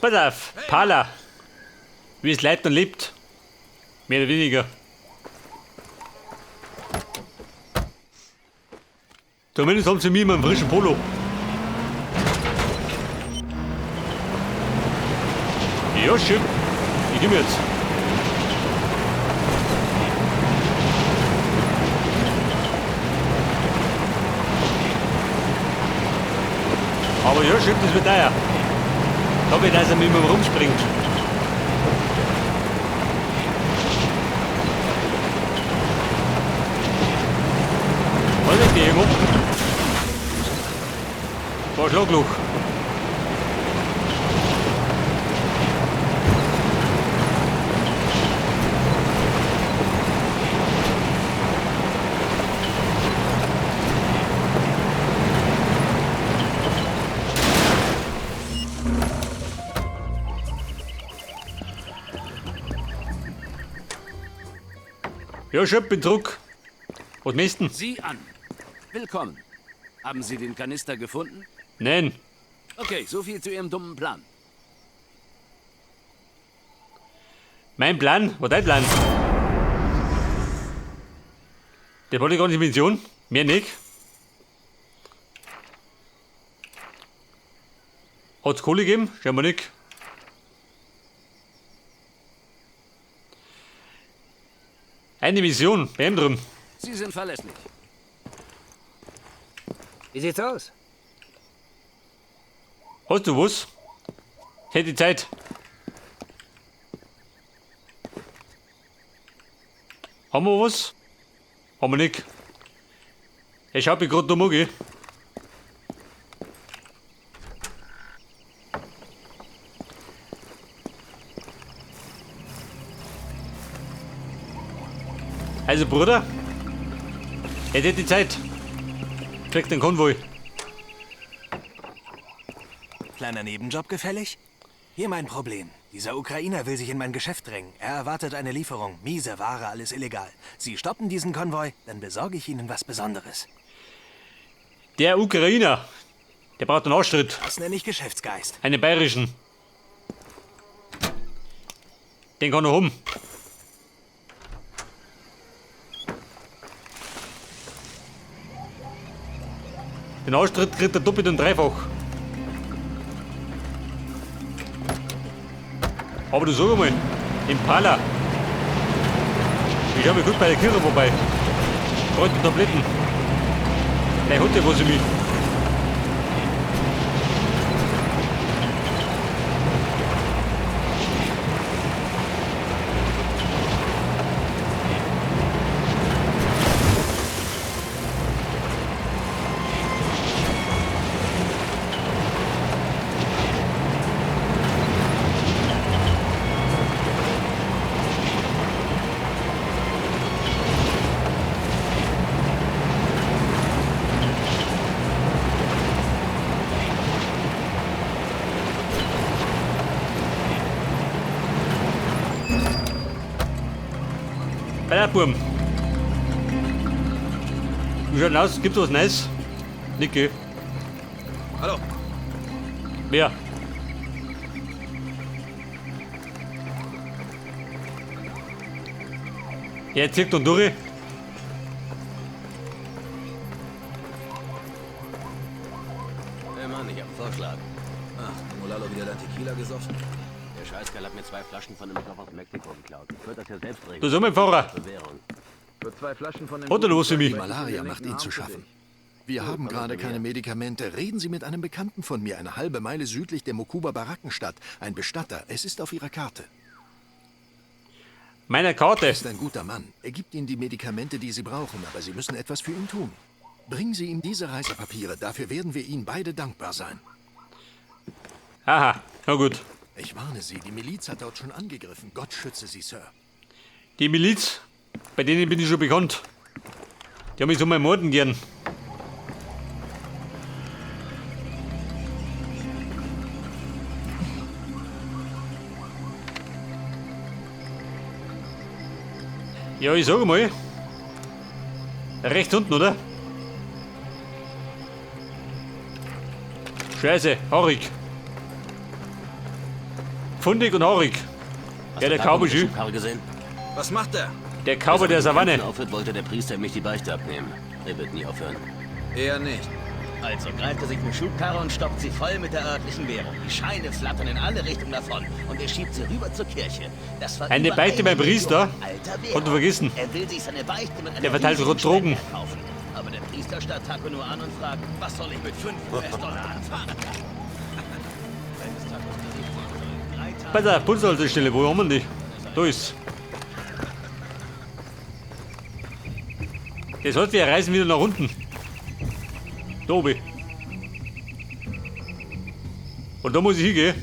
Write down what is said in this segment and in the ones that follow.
Pass auf, Pala. Wie es lebt und lebt. Mehr oder weniger. Zumindest haben sie mir immer einen frischen Polo. Ja, schön. Ich komm jetzt. Aber ja, schön, das wird teuer. Da wird, dass er mit mir rumspringt. Was ist die irgendwo? War Schlagloch. Ja, schön, bin zurück. Was möchtest du? Sieh an. Willkommen. Haben Sie den Kanister gefunden? Nein. Okay, so viel zu Ihrem dummen Plan. Mein Plan war dein Plan. Der wollte gar nicht Mission. Mehr nicht. Hat's Kohle gegeben? Scheinbar nicht. Eine Mission, bei ihm drin. Sie sind verlässlich. Wie sieht's aus? Hast du was? Hätte Zeit. Haben wir was? Haben wir nicht. Ich hab mich grad dumm gell? Also Bruder, hätte die Zeit. Kriegt den Konvoi. Kleiner Nebenjob gefällig? Hier mein Problem. Dieser Ukrainer will sich in mein Geschäft drängen. Er erwartet eine Lieferung. Miese Ware, alles illegal. Sie stoppen diesen Konvoi, dann besorge ich Ihnen was Besonderes. Der Ukrainer, der braucht einen Arschtritt. Das nenne ich Geschäftsgeist. Einen bayerischen. Den kann er haben. Den Arschtritt kriegt er doppelt und dreifach. Aber du sag einmal, Impala. Ich habe gut bei der Kirche vorbei. Bräuchte Tabletten. Gleich hat der was in mich. Bei der Burm. Wie schaut denn aus? Gibt's was Neues? Niki. Hallo. Wer? Er zieht und durch. Hey Mann, ich hab einen Vorschlag. Ach, Molalo wieder dein Tequila gesoffen? Der Scheißkerl hat mir 2 Flaschen von einem Stoff aus Mexiko geklaut. Ich würde das ja selbst regeln. Du sag mal, Pfarrer. Bewährung. Für 2 Flaschen von dem Hat er noch was für mich? Die Malaria macht ihn zu schaffen. Wir haben gerade keine Medikamente. Reden Sie mit einem Bekannten von mir, eine halbe Meile südlich der Mokuba Barackenstadt. Ein Bestatter. Es ist auf Ihrer Karte. Meiner Karte? Er ist ein guter Mann. Er gibt Ihnen die Medikamente, die Sie brauchen, aber Sie müssen etwas für ihn tun. Bringen Sie ihm diese Reisepapiere. Dafür werden wir Ihnen beide dankbar sein. Aha, na gut. Ich warne Sie, die Miliz hat dort schon angegriffen. Gott schütze Sie, Sir. Die Miliz? Bei denen bin ich schon bekannt. Die haben mich so mal morden gern. Ja, ich sag mal. Rechts unten, oder? Scheiße, haarig. Pfundig und haarig. Hast Ja, du der Taco Cowboy mit der schön. Schubkarre gesehen? Was macht er? Der Cowboy der Bis er mit dem Savanne. Kämpfen aufhört, wollte der Priester mich die Beichte abnehmen. Er wird nie aufhören. Eher nicht. Also greift er sich eine Schubkarre und stopft sie voll mit der örtlichen Währung. Die Scheine flattern in alle Richtungen davon und er schiebt sie rüber zur Kirche. Das war Eine über Beichte beim Priester? Million alter Währung. Konnte vergessen. Er will sich seine Beichte mit einer Der verteilt riesigen Drogen. Spende kaufen. Aber der Priester starrt Taco nur an und fragt, was soll ich mit 5 US-Dollar anfangen? Wenn es Tacos Gesicht sehen soll, 3 Tage Bei der Bushaltestelle, wo haben wir die? Da ist. Das heißt, wir reisen wieder nach unten. Da oben. Und da muss ich hingehen.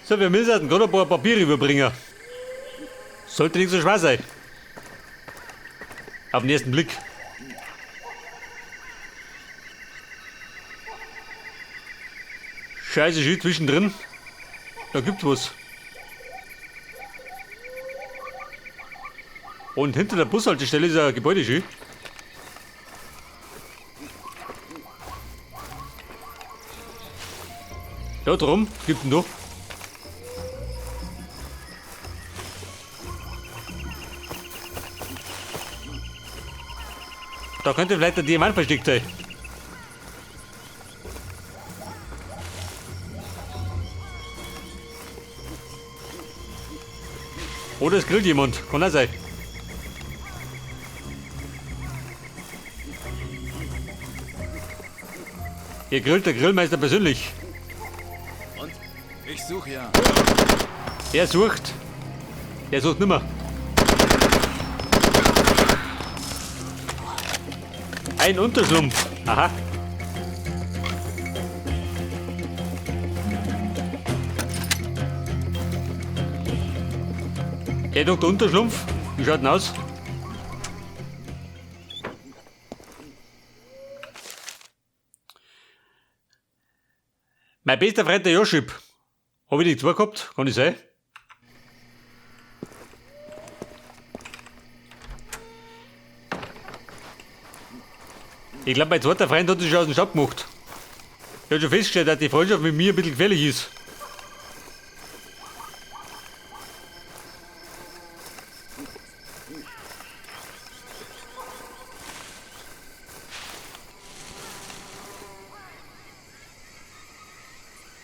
So, wir müssen gerade ein paar Papiere überbringen. Sollte nicht so schwer sein. Auf den ersten Blick. Scheiße, schön zwischendrin. Da gibt's was. Und hinter der Bushaltestelle ist ein Gebäude schön. Da drum, gibt's denn da? Da könnte vielleicht der Diamant versteckt sein. Oder es grillt jemand. Kann auch sein. Hier grillt der Grillmeister persönlich. Und? Ich suche ja. Der sucht. Der sucht nimmer. Ein Unterschlupf. Aha. Der Dr. Unterschlupf, wie schaut denn aus? Mein bester Freund der Joschip. Hab ich nicht zwei gehabt? Kann ich sein? Ich glaube, mein zweiter Freund hat sich schon aus dem Staub gemacht. Ich hab schon festgestellt, dass die Freundschaft mit mir ein bisschen gefährlich ist.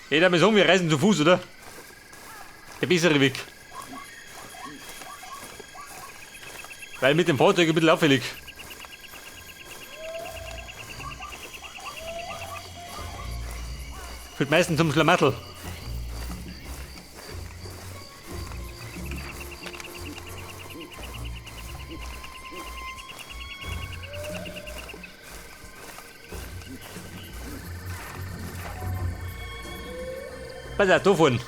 Ich darf mir sagen, wir reisen zu Fuß, oder? Der bessere Weg. Weil mit dem Fahrzeug ein bisschen auffällig. Führt meistens zum Schlamassel. Pass auf, da vorne.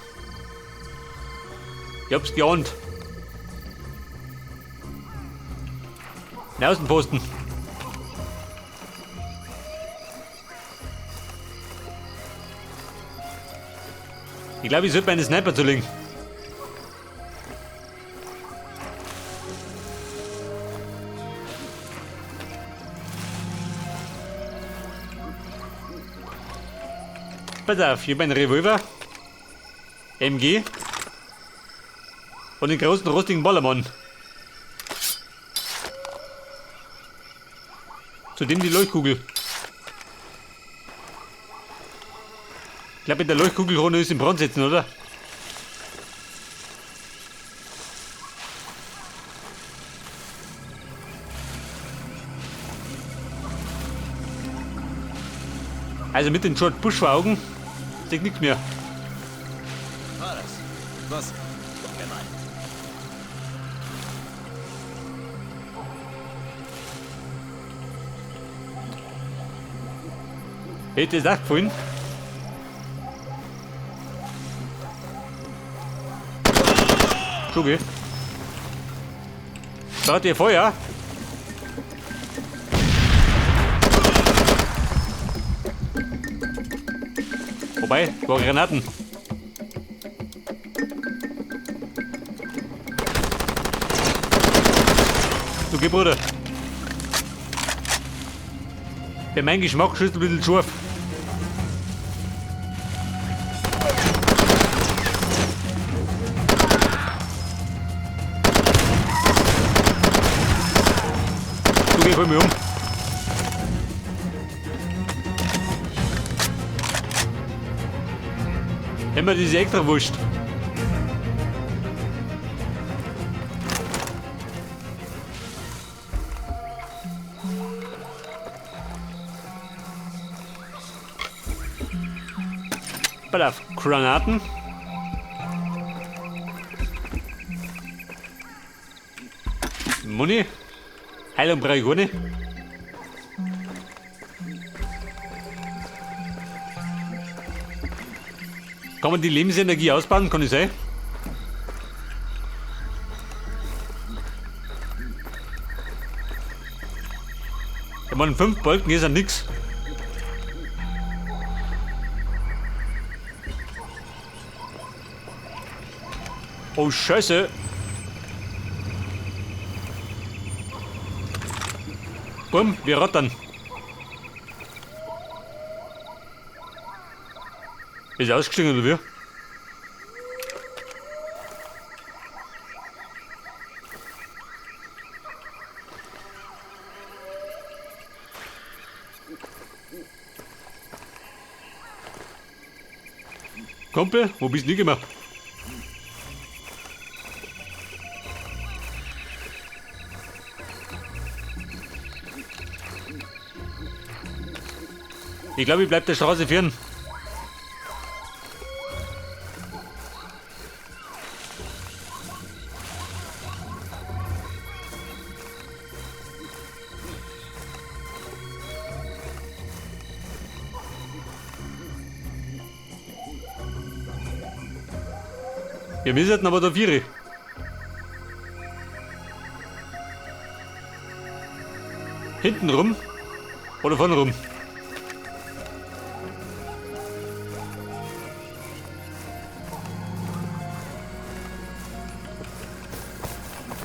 Ich hab's geahnt. Ein Außenposten. Ich glaube, ich sollte meine Sniper zulegen. Pass auf, ich habe einen Revolver. MG. Und den großen rostigen Ballermann. Zudem die Leuchtkugel. Ich glaube, mit der Leuchtkugelkrone ist in Brand setzen, oder? Also mit den George Bush vor Augen sehe ich nichts mehr. War das? Was? Gucken wir mal. Hätte das auch gefallen? Schugi. Da hat ihr Feuer. Wobei, war Granaten. Du geh, Bruder. Bei meinem Geschmack ist ein bisschen scharf. Du geh, hol mich um. Immer diese Extrawurst. Pass auf, Granaten. Muni. Heilung brauche ich auch nicht. Kann man die Lebensenergie ausbauen? Kann ich sein? Ich meine, 5 Balken ist ja nix. Oh, Scheiße. Bumm, wir rattern. Ist er ausgestiegen oder wie? Kumpel, wo bist du hingekommen? Ich glaube, ich bleib der Straße führen. Wir müssen aber da vier. Hinten rum oder vorne rum?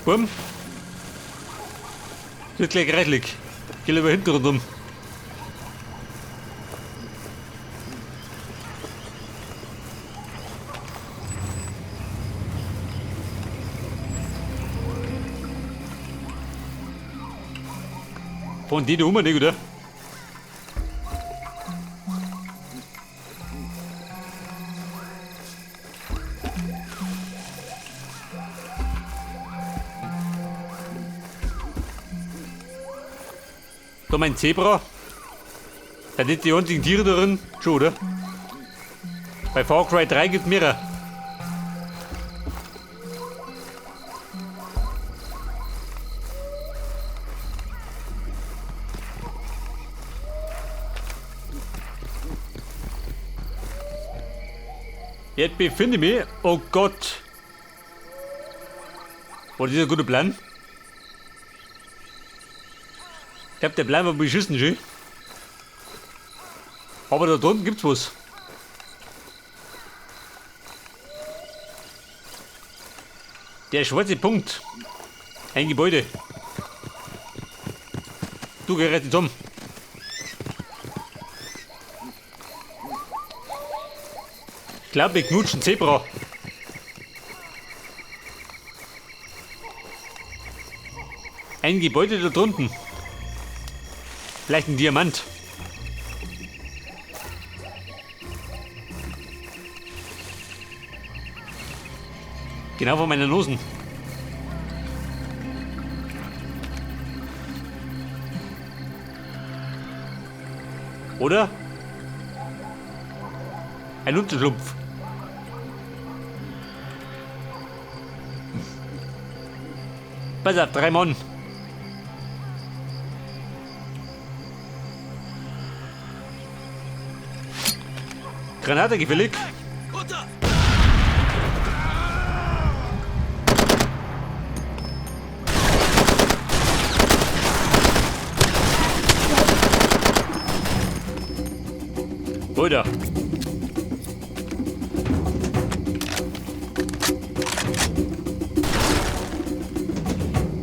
Bumm. Wird gleich reichlich. Geh lieber hinten rundum. Von denen um, nicht, oder? Da mein Zebra. Da sind die einzigen Tiere darin. Schon, oder? Bei Far Cry 3 gibt's mehrere. Jetzt befinde ich mich. Oh Gott. War das ein guter Plan? Ich glaub, der Plan war beschissen, schön. Aber da drunten gibt's was. Der schwarze Punkt. Ein Gebäude. Du gerettet um. Ich glaub, wir knutschen Zebra. Ein Gebäude da drunten. Vielleicht ein Diamant. Genau vor meiner Nosen. Oder? Ein Unterschlupf. Pass auf, 3 Mann. Granate gefällig? Runter! Alter.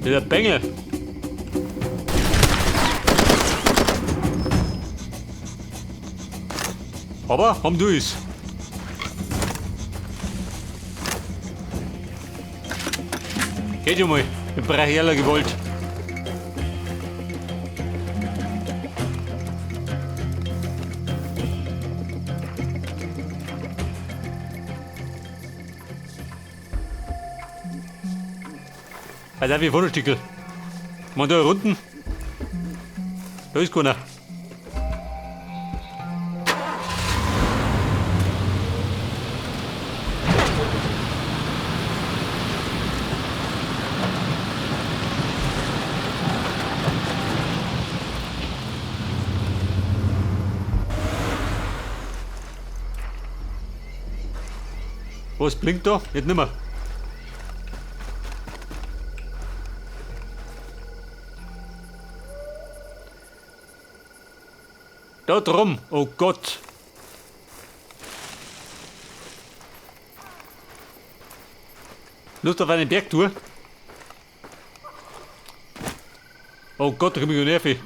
Dieser Bengel. Aber haben du es. Geht schon mal. Im Bereich aller gewollt. Also wie Fotostückel. Mal da unten. Da ist keiner. Was blinkt da? Jetzt nimmer. Da drum, oh Gott. Lust auf eine Bergtour? Oh Gott, da komm ich nervig.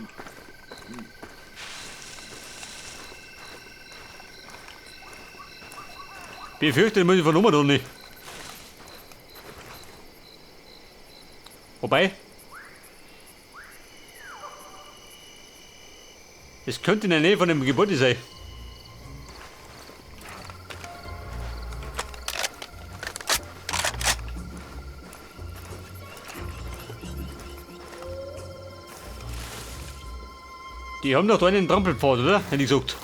Befürchte, muss ich von oben nicht. Wobei. Es könnte in der Nähe von dem Gebäude sein. Die haben doch da einen Trampelpfad, oder? Hätte ich gesagt.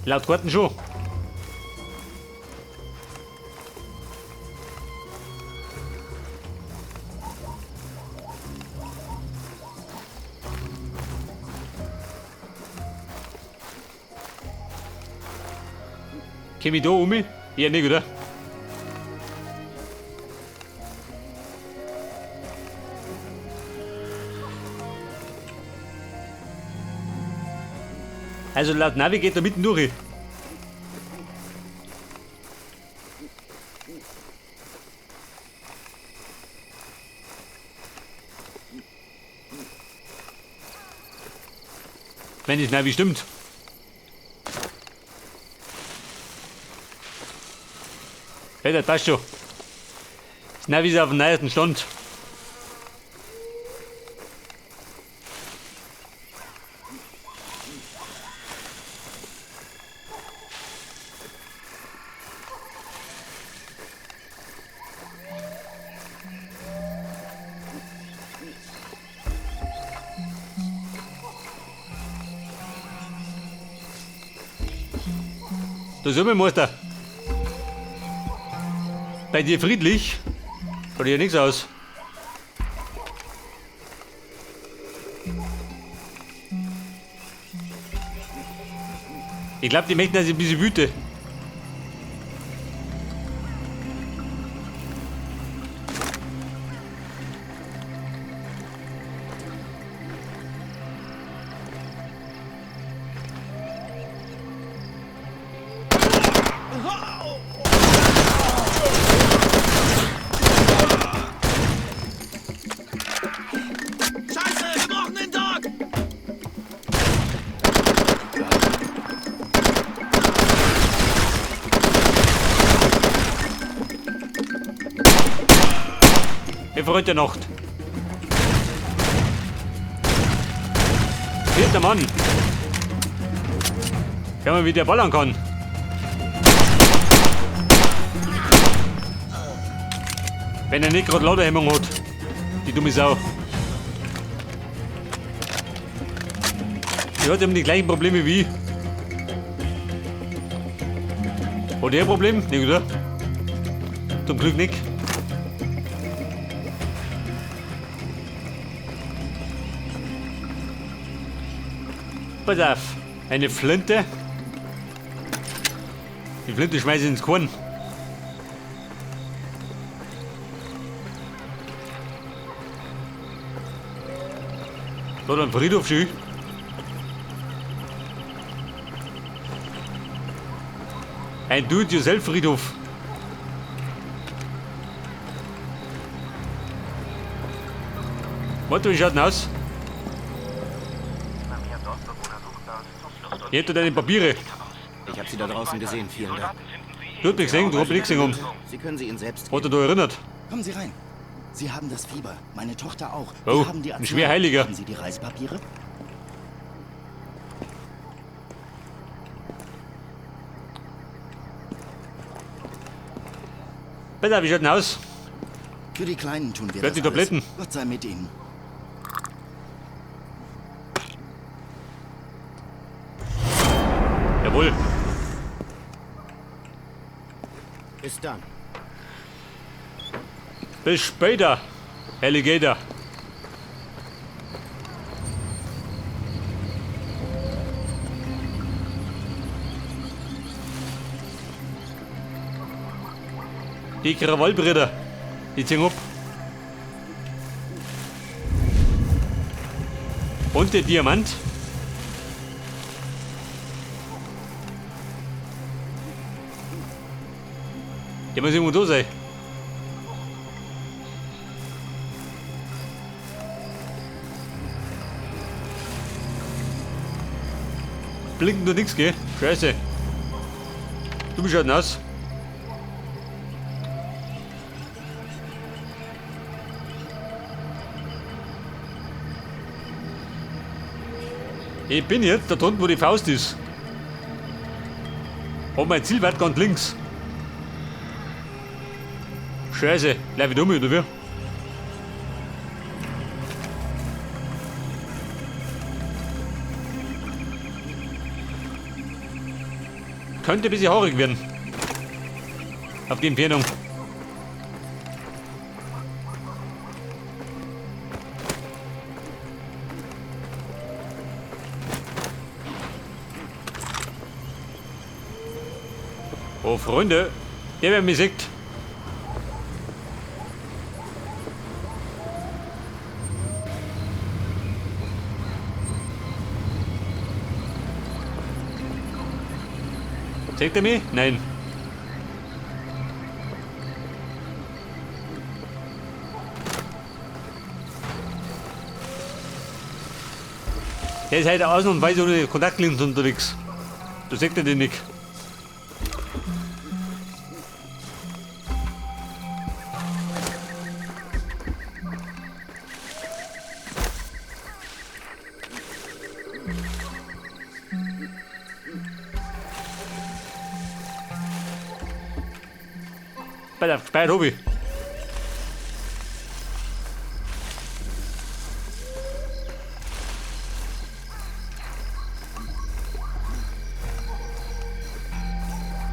Laut Karten schon. Komm ich da um? Ja, nicht, oder? Also laut Navi geht da mitten durch. Wenn das Navi stimmt. Ja, das passt schon. Das Navi ist auf dem neuesten Stand. Da sind wir, Meister. Bei dir friedlich? Schaut ja nichts aus. Ich glaube, die möchten, dass ich ein bisschen wüte. Scheiße, wir brauchen den Dog! Hey, Freund der Nacht. Vierter Mann. Schau mal, wie der ballern kann. Wenn er nicht gerade Ladehemmung hat. Die dumme Sau. Die hat eben die gleichen Probleme wie ich. Hat er ein Problem? Nicht, oder? Zum Glück nicht. Pass auf. Eine Flinte. Die Flinte schmeiße ich ins Korn. Da ein Friedhof schön. Ein Do-it-yourself-Friedhof. Warte, wie schaut denn aus? Ich hätte deine Papiere. Ich habe sie da draußen gesehen, vielen Dank. Du hast mich gesehen, du hast mich nicht gesehen. Sie können sie Ihnen selbst Hat er da erinnert? Kommen Sie rein. Sie haben das Fieber. Meine Tochter auch. Oh, Wir haben die ein Arznei. Schwerheiliger. Haben Sie die Reisepapiere? Bitte, wie schaut denn aus? Für die Kleinen tun wir Wer das hat die Tabletten? alles. Gott sei mit Ihnen. Jawohl. Bis dann. Bis später, Alligator. Die Krawallbrüder, die ziehen ab. Und der Diamant. Der muss irgendwo da sein. Blinkt nur nix, gell? Scheiße. Du bist halt nass. Ich bin jetzt da drunten, wo die Faust ist. Und mein Ziel weit ganz links. Scheiße, bleib ich dumm, oder wie? Könnte ein bisschen haarig werden. Auf die Entfernung. Oh, Freunde, der, wer mich sieht. Seht ihr mich? Nein. Der ist heute ausnahmsweise ohne Kontaktlinsen unterwegs. Da seht ihr den nicht. Bei der gespeichert hab ich.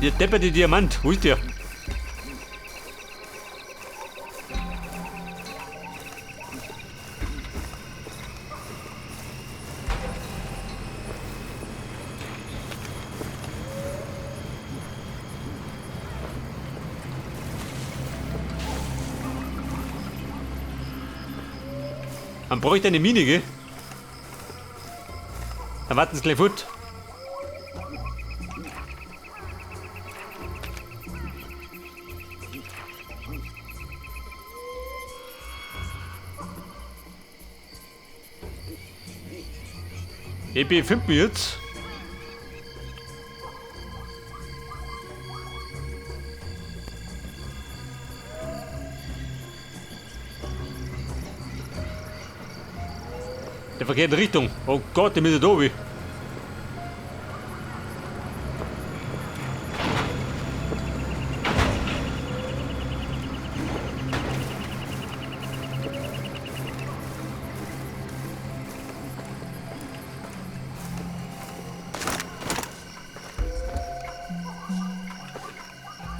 Der depperte Diamant, wo ist der? Man bräuchte eine Mine, gell? Dann warten sie gleich fort. Ich befinde mich jetzt. Der verkehrten Richtung. Oh Gott, ich muss da oben.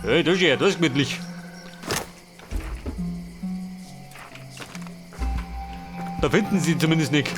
Hey, das ist ja, das ist gemütlich. Da finden Sie zumindest nicht.